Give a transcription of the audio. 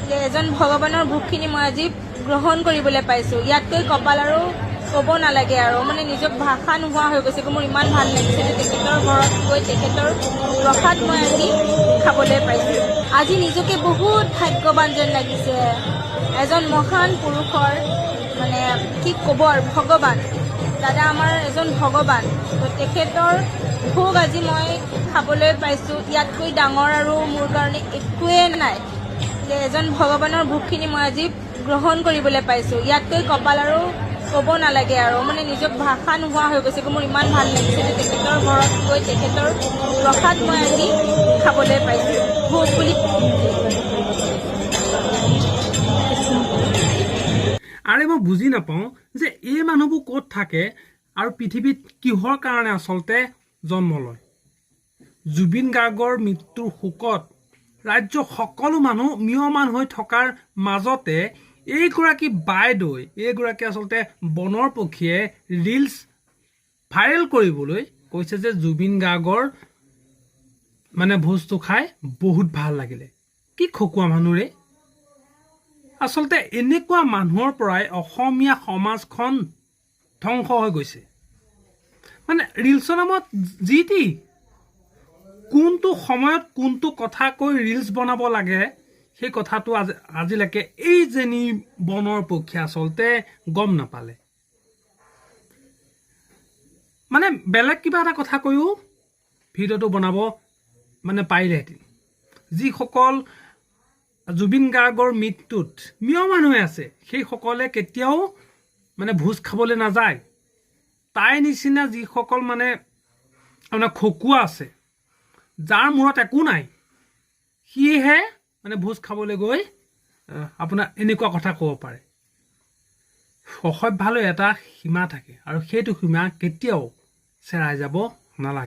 যে এজন ভগৱানৰ ভোগখিনি মই আজি গ্ৰহণ কৰিবলৈ পাইছোঁ। ইয়াতকৈ কপাল আৰু ক'ব নালাগে আৰু, মানে নিজক ভাষা নোহোৱা হৈ গৈছে। মোৰ ইমান ভাল লাগিছে যে তেখেতৰ ঘৰত গৈ তেখেতৰ প্ৰসাদ মই আজি খাবলৈ পাইছোঁ। আজি নিজকে বহুত ভাগ্যৱান যেন লাগিছে। এজন মহান পুৰুষৰ, মানে কি ক'ব আৰু, ভগৱান দাদা আমাৰ এজন ভগৱান। তো তেখেতৰ ভোগ আজি মই খাবলৈ পাইছোঁ। ইয়াতকৈ ডাঙৰ আৰু মোৰ কাৰণে একোৱেই নাই যে এজন ভগৱানৰ ভোগখিনি মই আজি গ্ৰহণ কৰিবলৈ পাইছোঁ। ইয়াতকৈ কপাল আৰু ক'ব নালাগে আৰু, মানে নিজক ভাষা নোহোৱা হৈ গৈছে। মোৰ ইমান ভাল লাগিছে যে তেখেতৰ ঘৰত গৈ তেখেতৰ প্ৰসাদ মই আজি খাবলৈ পাইছোঁ, ভোগ বুলি। আৰে মই বুজি নাপাওঁ যে এই মানুহবোৰ ক'ত থাকে আৰু পৃথিৱীত কিহৰ কাৰণে আচলতে জন্ম লয়। জুবিন গাৰ্গৰ মৃত্যুৰ শোকত ৰাজ্যৰ সকলো মানুহ ম্ৰিয়মান হৈ থকাৰ মাজতে এইগৰাকী বাইদেউই, এইগৰাকী আচলতে বনৰ পক্ষীয়ে ৰিলচ ভাইৰেল কৰিবলৈ কৈছে যে জুবিন গাৰ্গৰ মানে ভোজটো খাই বহুত ভাল লাগিলে। কি খকুৱা মানুহ ৰে! আচলতে এনেকুৱা মানুহৰ পৰাই অসমীয়া সমাজখন ধ্বংস হৈ গৈছে। মানে ৰিলচৰ নামত যি টি, কোনটো সময়ত কোনটো কথা কৈ ৰিলচ বনাব লাগে, সেই কথাটো আজিলৈকে এইজনী বনৰ পক্ষী আচলতে গম নাপালে। মানে বেলেগ কিবা এটা কথা কৈও ভিডিঅ'টো বনাব মানে পাৰিলেহেঁতেন। যিসকল জুবিন গাৰ্গৰ মৃত্যুত ম্ৰিয়মান হৈ আছে, সেইসকলে কেতিয়াও মানে ভোজ খাবলৈ নাযায়। তাইৰ নিচিনা যিসকল মানে আপোনাৰ খকুৱা আছে, যাৰ মূৰত একো নাই, সিয়েহে মানে ভোজ খাবলৈ গৈ আপোনাৰ এনেকুৱা কথা ক'ব পাৰে। অসভ্যালৈ এটা সীমা থাকে আৰু সেইটো সীমা কেতিয়াও চেৰাই যাব নালাগে।